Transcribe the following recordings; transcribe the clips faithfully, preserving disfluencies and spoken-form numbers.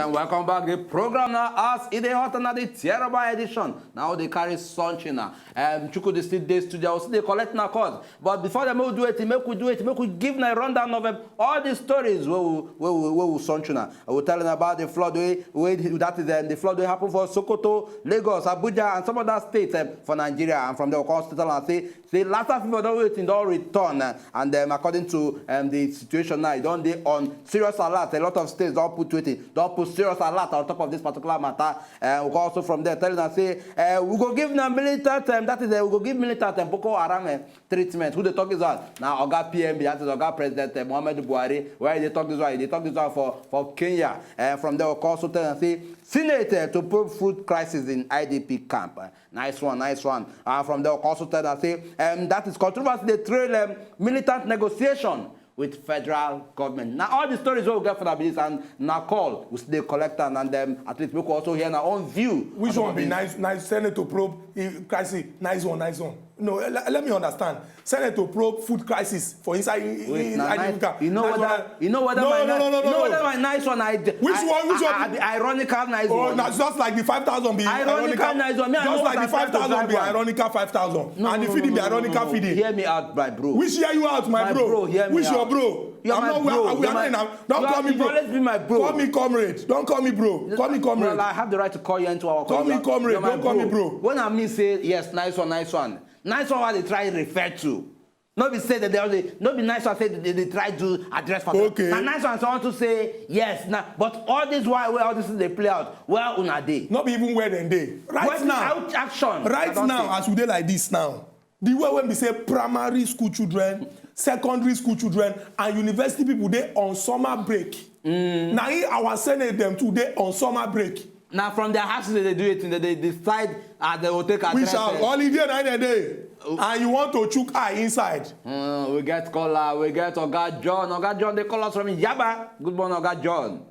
And welcome back the program now as e dey hot na the Tieraba edition. Now they carry sunshine now. Um, Chuku dey still dey studio, we still dey collect na calls. But before dem make we do it, make we do it, make we give na a rundown of um, all the stories wey we wey we wey we sunshine na. I will tell you about the flood wey wey that is um, the flood wey happen for Sokoto, Lagos, Abuja, and some other states um, for Nigeria. And from the Okan Hospital and say say Lassa fever don wetin don return uh, and um, according to um, the situation now, e don dey on serious alert. A lot of states don put wetin don put serious alert on top of this particular matter. Uh, we go also from there tell una say uh, we go give na militant um, that is uh, we go give militant um, Boko Haram uh, treatment. Who dey talk this one? Na Oga P M B, that is Oga President uh, Muhammadu Buhari. Where e dey talk this one? E dey talk this one for for Kenya. Uh, from there we go also tell una say Senate uh, to probe food crisis in I D P camp. Uh, Nice one, nice one. Uh, from there, we also tell us say um, that is controversy dey trail um, militant negotiation with federal government. Na all the stories wey we get for that be this and na call we still dey collect am and um, at least make we also hear na own view. Which one be nice? Nice Senate to probe eh, crisis. Nice one, nice one. No, let, let me understand. Senate to probe food crisis for inside. Wait, na nice. You know whether you know whether no, my no, no, no, you know no, whether no. My nice one. I which I, one? Which I, one? I, I, ironical nice oh, one. That's just like the five thousand be ironical, ironical nice one. Me, I just know like the five thousand be ironical five thousand. No, and no, the feeding no, be ironical no, no. Feeding. Hear me out, my bro. Which hear you out, my, my bro? Bro, hear me which out. Your bro? You're I'm my not bro. Well, we are not. Don't call me bro. Always be my bro. Call me comrade. Don't call me bro. Call me comrade. Well, I have the right to call you into our. Call me comrade. Don't call me bro. When I mean say yes, nice one, nice one. Nice one wey I dey try refer to. No be say that they only no be nice one say they dey try to address for okay. Na nice one so I want to say yes na but all this while wey all this thing dey play out where una dey. No be even where dem dey right now. Action right now as we dey like this now, the way wey be say primary school children, secondary school children and university people dey on summer break. Na im our senate dem too dey on summer break. Na from their houses they dey do it, they dey decide as they go take address. We shall holiday na dem dey, and you want to chook eye inside. Mm, we get caller, we get Oga John. Oga John dey call us from Yaba. Good morning, Oga John.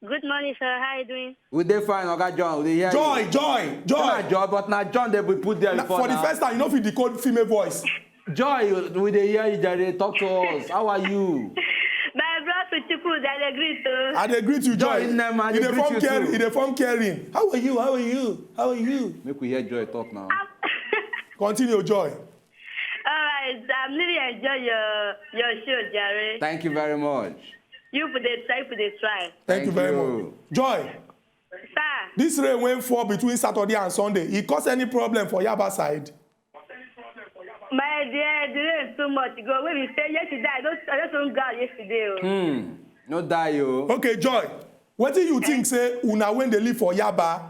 Good morning, sir. How you doing? We dey fine, Oga John. We dey hear you. Joy, Joy, Joy. Na Joy, but na John dey be put there before. For the first time, you no fit decode female voice. Joy, we dey hear you, Jare. Talk to us. How are you? My bros with Chukwus, I dey greet o. I dey greet you, Joy. Joy, Nnem, I dey greet you too. E dey form caring. How are you? How are you? How are you? Make we hear Joy talk now. Continue, Joy. All right, I'm really enjoy your your show, Jare. Thank you very much. You for the try, for the try. Thank you very much. Joy. Sir. This rain wey fall between Saturday and Sunday, e cause any problem for Yaba side? My dear, the rain too much. Go wey we say yesterday, I just I just wan go out yesterday o. Hmm. No die o. Okay, Joy. Wetin you think say una wey dey live for Yaba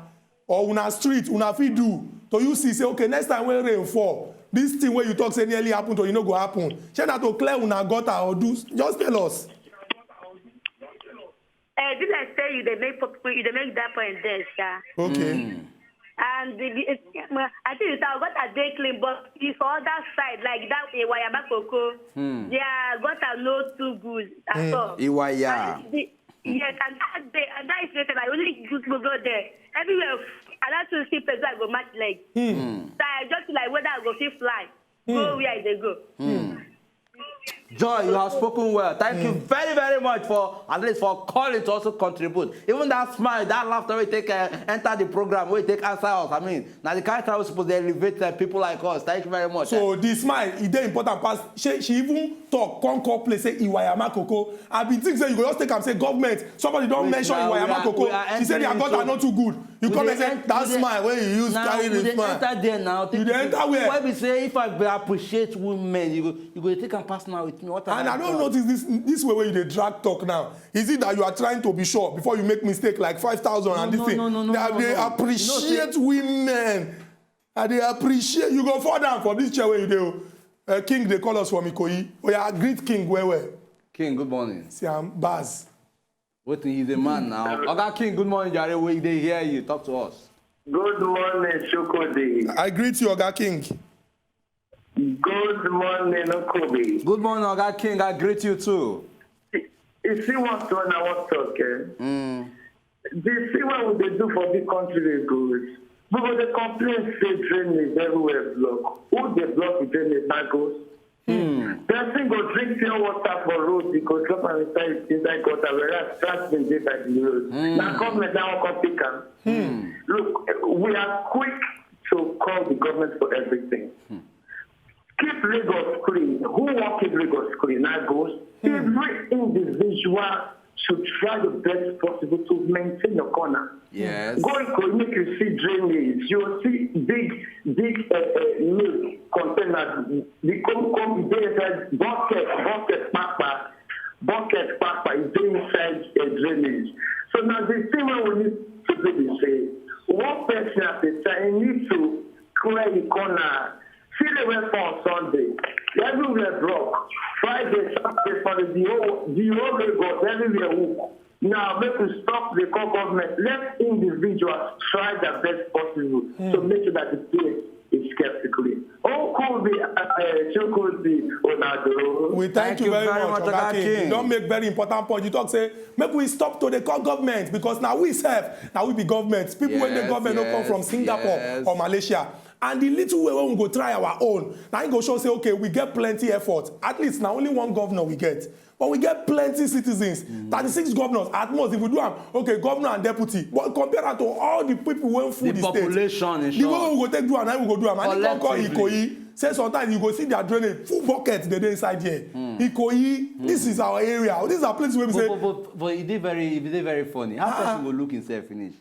or una street una fit do to you see say okay next time when rain fall this thing wey you talk say nearly happen to you no go happen? Shey na to clear una gutter or do just tell us. Eh, be like say you dey make pop- you dey make that point there, sha. Okay. And the, the, I think it's our gutter dey clean, but it's for other side like that Iwayama Koko. Their gutter no too good at all. Iwaya. And the, yes, and that day, and that is later I only good go go there. Everywhere, I don't see place where I go match leg. So I just feel like whether I go fit fly, go where I dey go. Joy, you have spoken well. Thank you very, very much for at least for calling to also contribute. Even that smile, that laughter we take uh, enter the program, we take answer us. I mean, now the character was supposed to elevate uh, people like us. Thank you very much. So the smile, e dey important pass. She, she even talk, come call place, say Iwayama Koko. I be think say you go just take am say government. Somebody don mention Iwayama Koko. She say their gutter no too good. You come and say that smile wey you use carry the smile. Enter there now. You dey enter where? Why be say if I be appreciate women, you go you go take am personal with me. What am I doing? And I don't notice this this way wey you dey drag talk now. Is it that you are trying to be sure before you make mistake like five thousand and this thing? No, no, no, no, no, no. That they appreciate women. And they appreciate you go fall down for this chair wey you dey o. Uh, king dey call us from Ikoyi. Oya greet king well well. King, good morning. See am, Baz. Wetin, he's a man now. Oga King, good morning, Jare. We dey hear you. Talk to us. Good morning, Shukudi. I greet you, Oga King. Good morning, Okobi. Good morning, Oga King. I greet you too. You see what one I want to talk, eh? Mm. The thing wey we dey do for the country dey good. We go dey complain say drainage everywhere block. Who dey block the drainage? Na ghost. Hmm. Person go drink pure water for road, e go drop am inside inside gutter, whereas trash bin dey by the road. Na government now come pick am. Look, we are quick to call the government for everything. Keep Lagos clean. Who wan keep Lagos clean? Na go. Every individual should try the best possible to maintain your corner. Yes. Go Ikoyi, make you see drainage. You will see big, big uh, uh, milk container. The come come dey inside bucket, bucket, papa, bucket, papa. E dey inside uh, drainage. So now the thing wey we need to do be say one person at a time need to clear the corner. See the way for Sunday. Everywhere block. Friday, Saturday, Sunday, the whole, the whole Lagos, everywhere hook. Now, make we stop the call government. Let individuals try their best possible to make sure that the place is kept clean. Okobi, uh, Chukwudi, Onado. We thank, Thank you you very, very much, much, Oga Oga King. King. You don make very important point. You talk say make we stop to dey call government because na we sef, na we be government. People wey dey Yes, government no come yes, from Singapore yes. or Malaysia. And the little way wey we go try our own, na im go show say okay, we get plenty effort. At least na only one governor we get. But we get plenty citizens, thirty-six governors. At most, if we do am, okay, governor and deputy. But compare am to all the people wey full The the, population, in state. The way short. We go take do am, na we go do am. And if we call Collectively. Ikoyi, say sometimes you go see their drainage full bucket dey dey inside there. Ikoyi, this is our area. These are places wey we say But, but, but, but e dey very, e dey very funny. How person go look himself finish?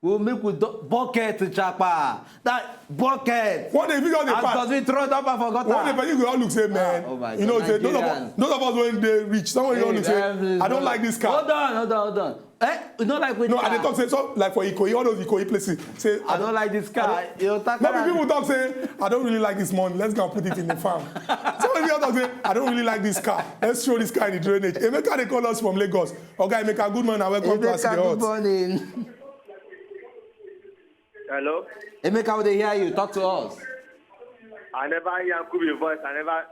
We make we do, bucket chapa. That bucket. One day, if you just dey As pass, does we throw it up for gutter. one day, you go all look say, man, Oh my you know, God, say those of us, Nigerians. Those of us wey dey rich, someone wey all look say, I don't like this car. Hold on, hold on, hold on. Eh, you know like we No, I dey talk say so like for Ikoyi, all those Ikoyi places. Say I don't like this car. You talk Maybe about people talk say, I don't really like this money. Let's go and put it in the farm. Some people talk say, I don't really like this car. Let's throw this car in the drainage. Emeka dey call us from Lagos. Oga Emeka, good morning and welcome to As E Dey Emeka, good Hot. Morning. Hello? Emeka, we dey hear you. Talk to us. I never hear Kubi voice. I never.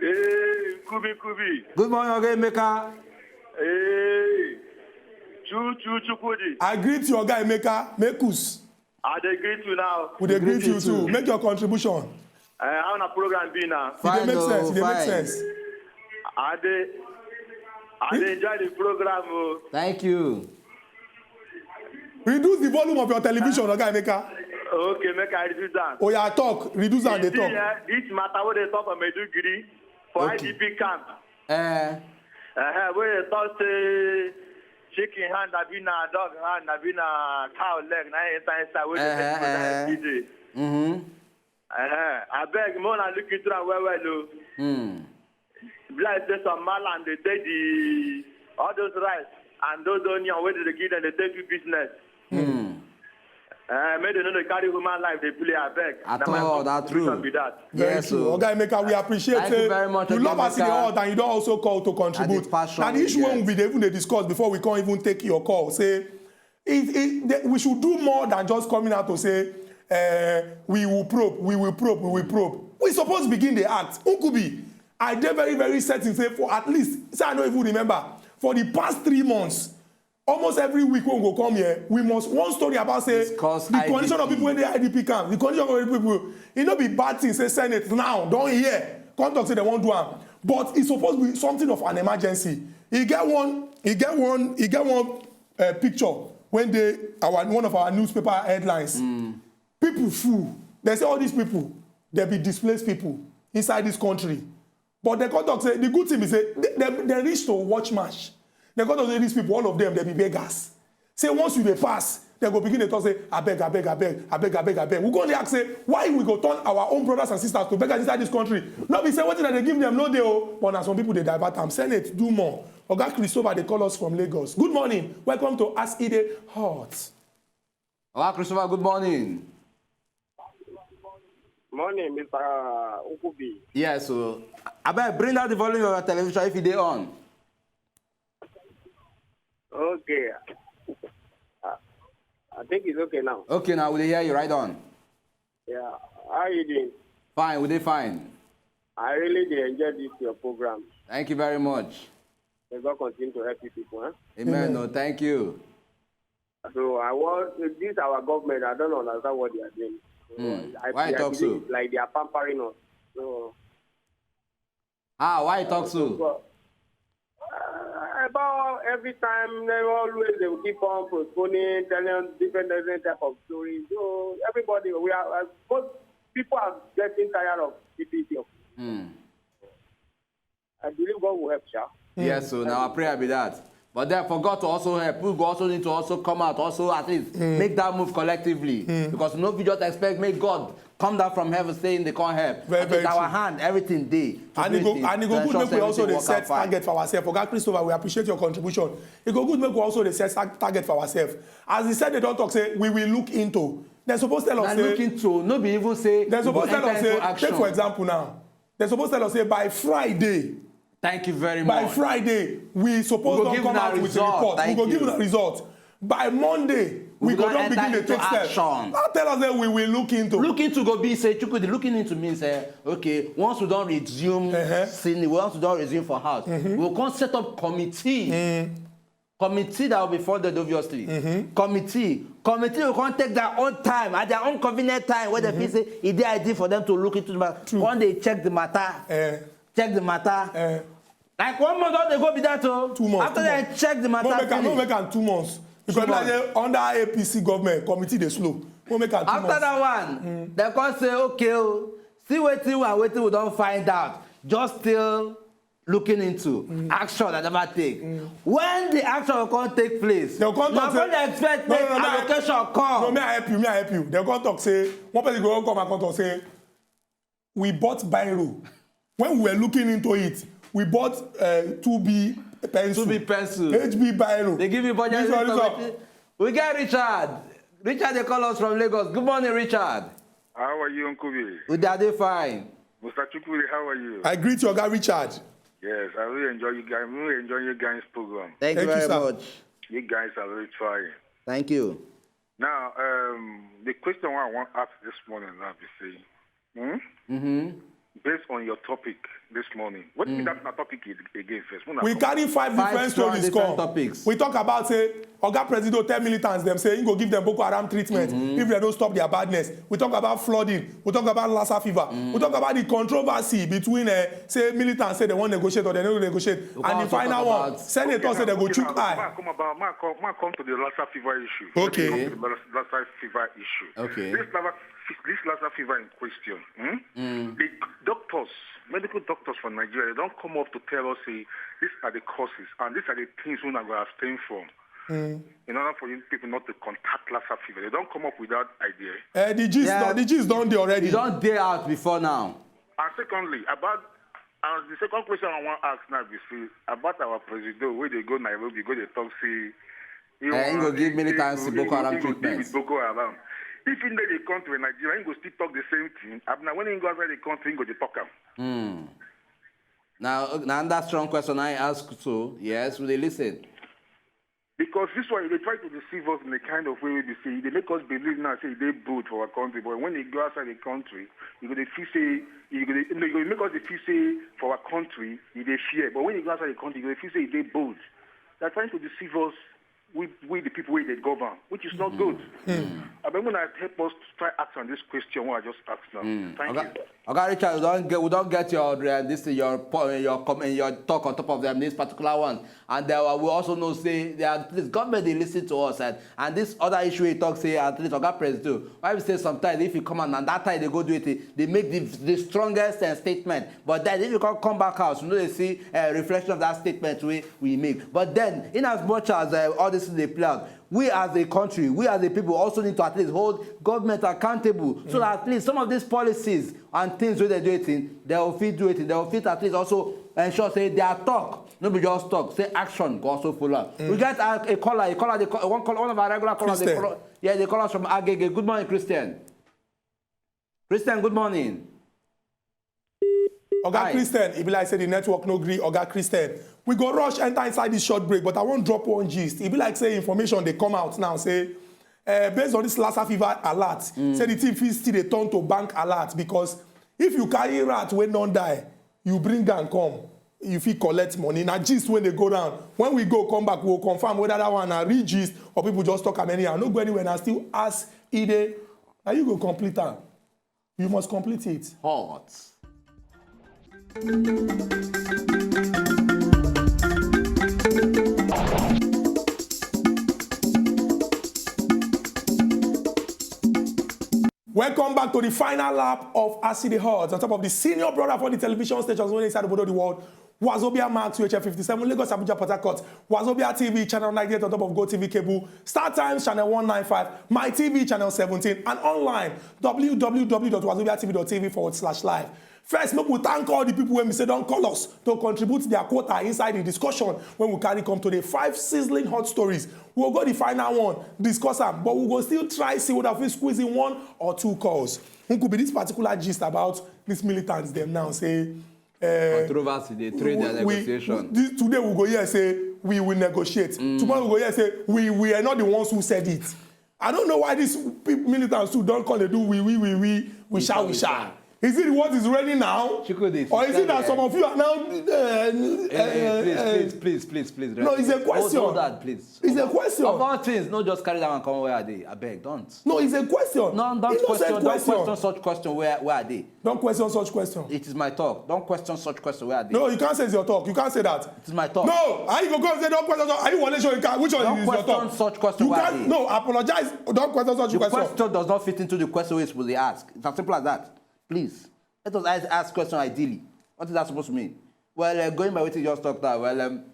Hey, Kubi, Kubi. Good morning, Oga Emeka. Hey, Chu Chu Chukwudi. I greet you, Oga Emeka. Mekus. I dey greet you now. We dey Greet greet you you too. too. Make your contribution. Uh, how na program be now? E dey Fine, make oh, sense. E dey make fine. Sense. I dey, I dey enjoy the program. Oh. Thank you. Reduce the volume of your television, Oga Emeka. Okay, make I reduce that. Oya talk, reduce am dey See, talk. Eh, this matter wey dey talk for Maiduguri, for Okay. I D P camp. Eh, Uh, wey dey talk say chicken hand abi na dog hand abi na cow leg na enter inside wey dey Uh-huh, make people die uh-huh. every day. mm-hmm. Uh, abeg, make una look into am well well o. Hmm. Be like say some malam dey take the all those rice and those onion wey dey give dem dey take do business. Hmm. Uh, make dem no dey carry human life dey play, abeg. At Na my all, own that contribution true. Be that. Very Yes, true. oh. Oga Emeka, we appreciate Thank you say very much, you Oga love us in the Emeka. heart and you don also call to contribute. passion Na the we issue wey get. we dey even dey discuss before we come even take your call. Say it, it, that we should do more than just coming out to say uh, we will probe, we will probe, we will probe. We suppose begin dey act. Nkubi, I dey very very certain say for at least say I no even remember for the past three months. Almost every week when we go come here, we must one story about say Discuss the condition of I D P. People wey dey I D P camp, the condition of people. E no be bad thing say Senate now don hear come talk say dem wan do am, but e suppose be something of an emergency. E get one, e get one, e get one uh, picture wey dey our one of our newspaper headlines. People full. Dem say all these people dem be displaced people inside this country. But dem come talk say the good thing be say dem dem reach to watch match. Dem come talk say these people, all of them, dem be beggars. Say once you dey pass, dem go begin dey talk say abeg, abeg, abeg, abeg, abeg, abeg. We go dey ask say why we go turn our own brothers and sisters to beggars inside this country. No be say wetin dem dey give dem no dey o, but na some people dey divert am. Senate, do more. Oga Christopher dey call us from Lagos. Good morning. Welcome to As E Dey Hot. Oga Christopher, good morning. Morning, Mister Ukubi. Yes, so abeg bring down the volume of your television if e dey on. Okay. I, I think it's okay now. Okay, now we dey hear you. Right on. Yeah. How are you doing? Fine, we dey fine. I really dey enjoy this your program. Thank you very much. May God continue to help you people. Huh? Amen. No, thank you. So I want this our government. I don't understand what they are doing. So Hmm. I, Why I you talk believe so? Like they are pampering us. So Ah, why you talk so? Uh, about every time, they always they will keep on postponing, telling different different type of stories. So everybody, we are uh, both people are getting tired of A P C. Hmm. I believe God will help, sha. Yes, so now I pray I be that. But then for God to also help, we go also need to also come out, also at least make that move collectively. Because no, we just expect make God come down from heaven saying they can't help. Very, At very least our true. hand, everything day. to And do it go things, and it to go good ensure make we say also everything dey work set out fine. Target for ourselves. Oga Christopher, we appreciate your contribution. It go good make we also dey set tar- target for ourselves. As he said, they don't talk say we will look into. They're supposed to tell us Now say look into, no be even say they're we go supposed to tell enter us into say action. Take for example now. They're supposed to tell us say by Friday, Thank you very by much. Friday we supposed We go to give come una out with a result. Report. Thank We go you. give una result. By Monday, we, We go go don enter begin to into take steps. Action. Now tell us say we will look into. Look into go be say Chukwudi looking into means eh, okay, once we don't resume Uh-huh. sitting, once we don't resume for house, we'll come set up committee. Committee that will be funded, obviously. Committee. Committee will come take their own time, at their own convenient time, where they feel say it dey ideal for them to look into the matter. True. When they check the matter, Eh, check the matter. eh, Like one month, don't they go be that oh. Two months, After two they months. Check the matter, No make am, no finish. Make am two months. Because Two like say under A P C government, committee dey slow. No make am two After months. That one, they come say okay oh, see wetin we and wetin we don find out. Just still looking into action that never take. When the action will come take place, They'll come na talk go say- dey expect No, make no, no, no, allocation No, come. May I help you? May I help you? They'll come talk say one person go come and come talk say we bought biro. When we were looking into it, we bought uh, two B pencil. Two B pencil. H B biro. They give me budget This one, list this of one. wetin- We get Richard. Richard, they call us from Lagos. Good morning, Richard. How are you, Uncle Billy? We are dey fine. Mister Chukwudi, how are you? I greet you, Oga Richard. Yes, I really enjoy you guys. Really enjoy you guys' program. Thank, Thank you you, very sir. Much. You guys are really trying. Thank you. Now, um, the question I want to ask this morning now is say, hmm? Mm-hmm. Based on your topic this morning, what is that my topic is again first? When I We come- carry five, Five different strong stories different come. Topics. We talk about say Oga Presido tell militants dem say he go give them Boko Haram treatment if they don't stop their badness. We talk about flooding. We talk about Lassa fever. We talk about the controversy between uh, say militants say they wan negotiate or they no negotiate. We And the also final talk one, about Senators say they go Okay, chook now, eye. ma come about, ma come, ma come to the Lassa fever issue. Okay. Let me come to the Lassa, Lassa fever issue. Okay. This Lassa, this Lassa fever in question. Hmm? The doctors, medical doctors from Nigeria, they don't come up to tell us say these are the causes and these are the things we are going to abstain from. In order for you people not to contact Lassa fever, they don't come up with that idea. Uh, the gist, Yeah. the gist don dey already. You don't dare out before now. And secondly, about uh, the second question I want to ask now is say about our president where they go Nairobi, go they talk say. Eh, he go give militants Boko Haram treatment. Boko Haram. If in the country Nigeria, he go still talk the same thing. But now when he go outside the country, he go dey talk am. Now, now that strong question I ask so, yes, we dey listen. Because this one, they try to deceive us in a kind of way we say they make us believe now say they bold for our country, but when they go outside the country, you go dey feel say you go dey, no, you go make us dey feel say for our country you dey fear, but when you go outside the country, you go dey feel say they bold. They're trying to deceive us. We, we the people wey dey govern, which is not good. I mean, when I help us to try ask on this question, what I just asked now. Thank Oga, you. Oga Richard, we don't get we don't get your uh, this your po- your comment your talk on top of them this particular one, and uh, we also know say they are, this government they listen to us and, and this other issue he talk say at least Oga President. Why we say sometimes if you come out and that time they go do it, they make the, the strongest uh, statement. But then if you come come back house, you know they see a uh, reflection of that statement we we make. But then in as much as uh, all this is they play out, we as a country, we as a people also need to at least hold government accountable so that at least some of these policies and things wey they do it in, they will fit do it in, they will fit at least also ensure say their talk no be just talk, say action go also follow. We get a, a caller, a caller, they call, one, call, one of our regular callers, they Christian. Call, yeah, they call us from Agege. Good morning, Christian. Christian, good morning. Oga Hi. Christian, e be like say the network no gree. Oga Christian, we go rush enter inside this short break, but I wan drop one gist. E be like say information dey come out now say, uh, based on this Lassa fever alert, say the thing fit still dey turn to bank alert because if you carry rat wey don die, you bring am come, you fit collect money. Na gist wey dey go round. When we go come back, we go confirm whether that one na real gist or people just talk am anyhow. No go anywhere, na still as e dey. Na you go complete am. You must complete it. Hot. Welcome back to the final lap of Acid Hot on top of the senior brother for the television stations wey dey inside obodo the world. Wazobia Max, U H F fifty-seven, Lagos, Abuja, Port Harcourt. Wazobia T V, channel ninety-eight on top of GoTV cable. Star Times, channel one ninety-five. My T V, channel seventeen. And online, w w w dot wazobia t v dot t v forward slash live. First, make we thank all the people wey be say don call us to contribute their quota inside the discussion wey we carry come today. Five sizzling hot stories. We'll go the final one, discuss am, but we go still try see whether we squeeze in one or two calls. Who could be this particular gist about these militants dem now say, eh, Controversy dey train their we- negotiation. This, today we go here say we will negotiate. Tomorrow we go here say we we are not the ones who said it. I don't know why these peop- militants too don come dey do we we we we we shall we shall. Is it what is reigning now? Chiko dey Or is it that sister some of you are now? Uh, Eh, eh, uh, please, uh, please, please, please, please. No, it's a Hold- question. Hold that, please. It's a question. Of all things, no, just carry that one come where I dey. I beg, don't. No, it's a question. No, don't Innocent question, don't question. Question such question where, where I dey. Don't question such question. It is my talk. Don't question such question where I dey. No, you can't say it's your talk. You can't say that. It is my talk. No, how you go come say don't question? Are you Wole Soyinka? Which one Don't is your question talk? Such question You where I can't. dey. No, apologize. Don't question such The question. Question does not fit into the question we're supposed to ask. It's as simple as that. Please, let us ask, ask question ideally. What is that supposed to mean? Well, uh, going by what you just talked about, well, um,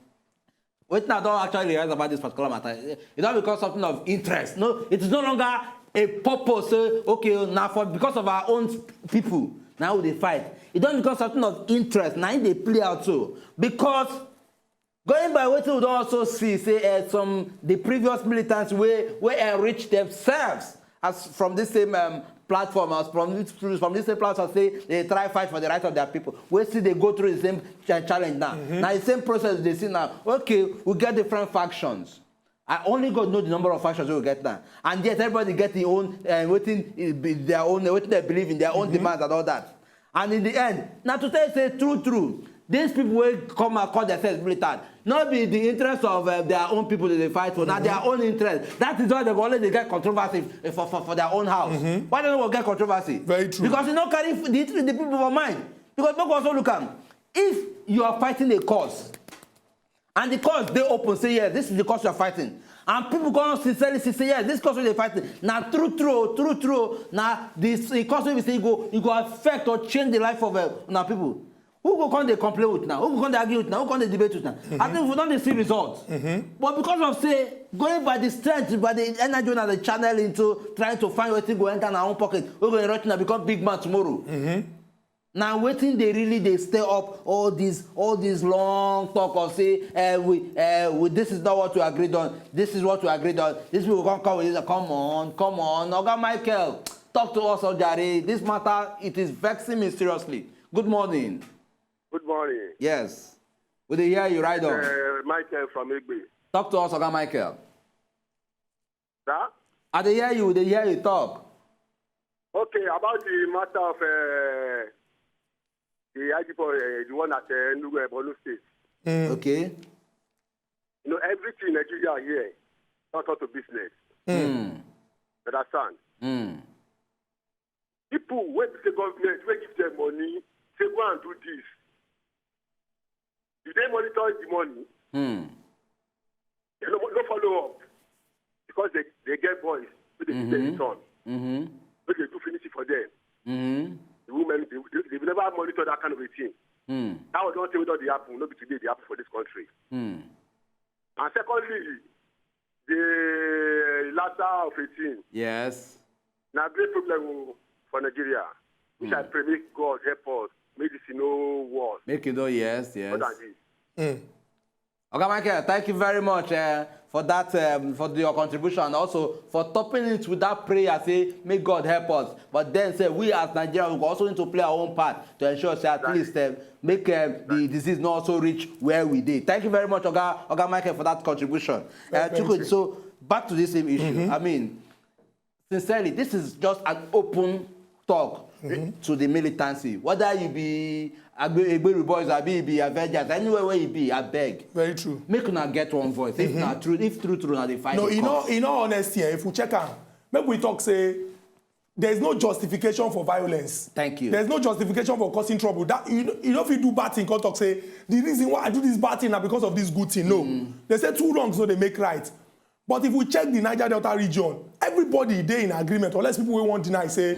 what I don't actually realize about this particular matter, eh, it don't become something of interest. No, it is no longer a purpose. Uh, okay, now for because of our own people, now they fight. It don't become something of interest. Now they play out so because going by what we don't also see, say uh, some the previous militants where where enrich themselves as from this same um, platform, as from this from this same platform, say they try fight for the right of their people. We see they go through the same ch- challenge now. Now the same process they see now. Okay, we get different factions. I only God know the number of factions we get now, and yet everybody get their own uh, waiting their own waiting they believe in their own demands and all that. And in the end, now to tell you say true true, these people will come and call themselves militant. Not be the interest of uh, their own people that they fight for, not their own interest. That is why they go always dey get controversy for, for, for their own house. Why they don't get controversy? Very true. Because you no carry the, the people for mind. Because make we also look am. If you are fighting a cause, and the cause they open say yes, this is the cause you are fighting, and people come sincerely say say yes, this cause wey dey fighting na true true true true na this the cause wey be say e go e go affect or change the life of uh, una people. Who go come dey complain with now? Who go come dey argue with now? Who come dey debate with now? I think we don dey see results. But because of say going by the strength, by the energy una dey channel into trying to find wetin go enter na own pocket, we go enrich na become big man tomorrow. Na wetin dey really dey stir up all this all this long talk of say eh, we eh, we this is not what we agreed on, this is what we agreed on. These people come come with this, come on, come on, Oga Michael, talk to us, Ojare. This matter, it is vexing me seriously. Good morning. Good morning. Yes, we dey hear you, right on. Uh, Michael from Egbe. Talk to us, Oga Michael. Sir? I dey hear you, we dey hear you talk. Okay, about the matter of uh, the I G P, uh, the one at uh, Enugu, Borno State. Okay. You know, everything in Nigeria here, not up to business. Mm. You understand? Mm. People wey be say government wey give them money, say go and do this. Do they monitor the money? Mm. They no, no follow up because they, they get boys wey dey give them Mhm. return. Mm-hmm. Wey dey do finish it for them. Mm-hmm. The women, they, they, they never monitor that kind of a thing. Mm. That was one thing wey don dey happen, no be today dey happen for this country. Mm. And secondly, the latter of a thing, Yes. na great problem o for Nigeria. Which I pray make God help us, make this thing no worse Make you know, yes, yes. more than this. Mm. Oga Michael, thank you very much uh, for that, um, for your contribution, and also for topping it with that prayer. Say, may God help us. But then, say we as Nigerians, we also need to play our own part to ensure, say at least uh, make uh, the disease not also reach where we dey. Thank you very much, Oga Oga Michael, for that contribution. Uh, Thank Chukwudi, you. So back to this same issue. I mean, sincerely, this is just an open talk to the militancy. Whether you be Agbe- Egberu boys, abi you be Avengers, anywhere where you be, I beg. Very true. Make una get one voice. If na true, if true, true, na dey fight No, the in all, cause. In all honesty, eh, if we check am, make we talk say there is no justification for violence. Thank you. There's no justification for causing trouble. That you know, you know if you do bad thing, come talk say the reason why I do this bad thing na because of this good thing. No, they say two wrongs no dey make right. But if we check the Niger Delta region, everybody dey in agreement, unless people wey wan deny say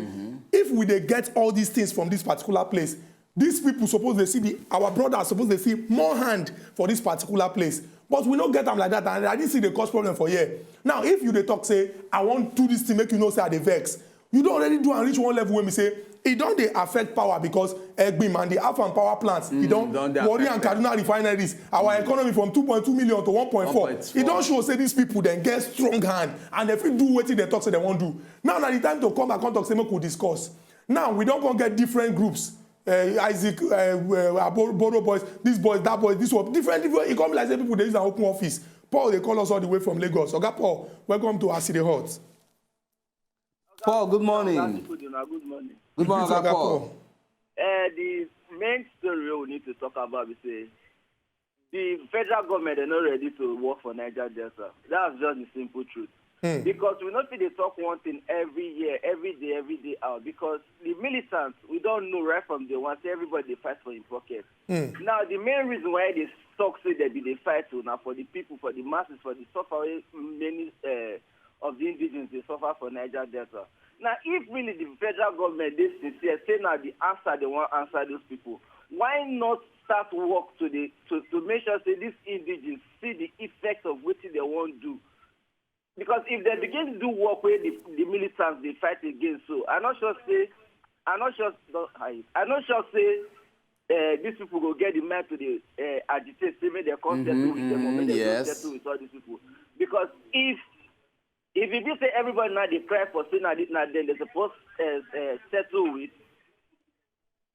If we dey get all these things from this particular place, these people suppose dey see the our brothers suppose dey see more hand for this particular place, but we no get am like that, and I didn't see dey cause problem for here. Now, if you dey talk say, "I wan do this thing, make you know say I dey vex," you don already do and reach one level wey be say e don dey affect power, because Egbin and the Afan power plants, e don don dey Warri and affected. Kaduna refineries, our economy from two point two million to one point four, e don show say these people dem get strong hand and dem fit do wetin dem talk say dem wan do. Now na the time to come back come talk say make we discuss. Now we don come get different groups. Uh, Isaac, uh, uh, Aboro Boys, this boys, that boys, this one, different, different. E come be like say people dey use am open office. Paul dey call us all the way from Lagos. Oga Paul, welcome to As E Dey Hot. Paul, good morning. Good morning. Good morning, Oga Paul. Uh, the main story we need to talk about is say the federal government are not ready to work for Niger Delta. That's just the simple truth. Mm. Because we not fit dey talk one thing every year, every day, every day out. Because the militants, we don't know right from day one, say everybody dey fight for im pocket. Mm. Now, the main reason why they talk say they be dey fight to now for the people, for the masses, for the suffer many uh, of the indigenous they suffer for Niger Delta. Now, if really the federal government dey sincere, say now the answer they want answer those people, why not start work to the to, to make sure say these indigenous see the effect of what they want do? Because if they begin to do work where the, the militants they fight against, so I'm not sure say I'm not sure don't hide. I'm not sure say uh, these people go get the mind to the uh, agitate, say make they come settle with them or make they go settle with all these people. Because if if you just say everybody now they cry for say now now then they supposed uh, uh, settle with,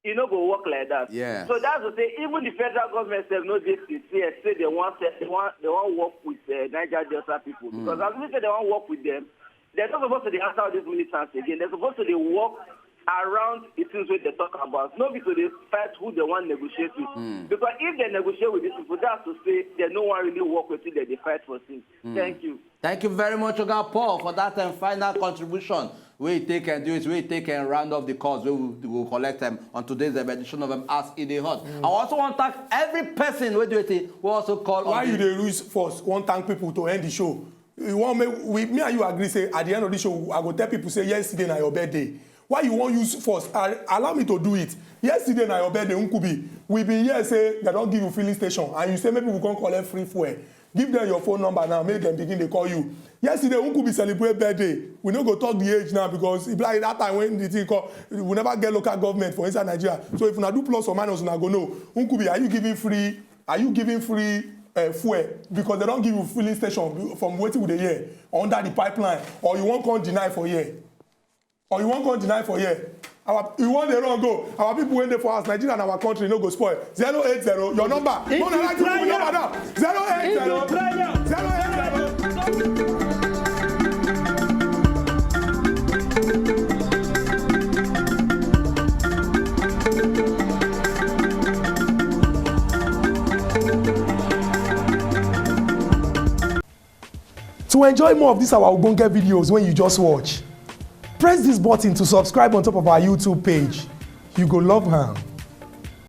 e no go work like that. Yeah. So that's to say even the federal government sef no dey sincere say they want they want they want work with uh, Niger Delta people because as we say they want work with them, they're not supposed to dey answer all these militants again. They're supposed to dey work around the things wey they talk about, no be to dey fight who they want negotiate with. Because if they negotiate with these people, that's to say they no wan really work with them, they dey fight for things. Thank you. Thank you very much, Oga Paul, for that um, final contribution. We take and do it, we take and round off the calls we will, we will collect them on today's um, edition of um, As E Dey Hot. I also want to thank every person wey do it, who also call Why on you the dey use force wan thank people to end the show? You wan make we me and you agree say at the end of the show I go tell people say yesterday na your birthday. Why you wan use force? Al- Allow me to do it. Yesterday na your birthday, Nkubi. We been hear say dem don give you filling station and you say make people come collect free fuel. Give them your phone number now, make dem begin dey call you. Yesterday, Nkubi celebrate birthday. We no go talk the age now because e be like that time when the thing come, we never get local government for inside Nigeria. So if una do plus or minus, una go know. Nkubi, are you giving free? Are you giving free uh, fuel? Because they don give you filling station from wetin we dey hear under the pipeline, or you wan come deny for here? Or you wan come deny for here? Our you wan dey run go. Our people wey dey for house, Nigeria na our country no go spoil. Zero eight zero, your number. No na like people number now. Zero eight zero. Zero eight zero. To enjoy more of these our ogbonge videos when you just watch, press this button to subscribe on top of our YouTube page. You go love am.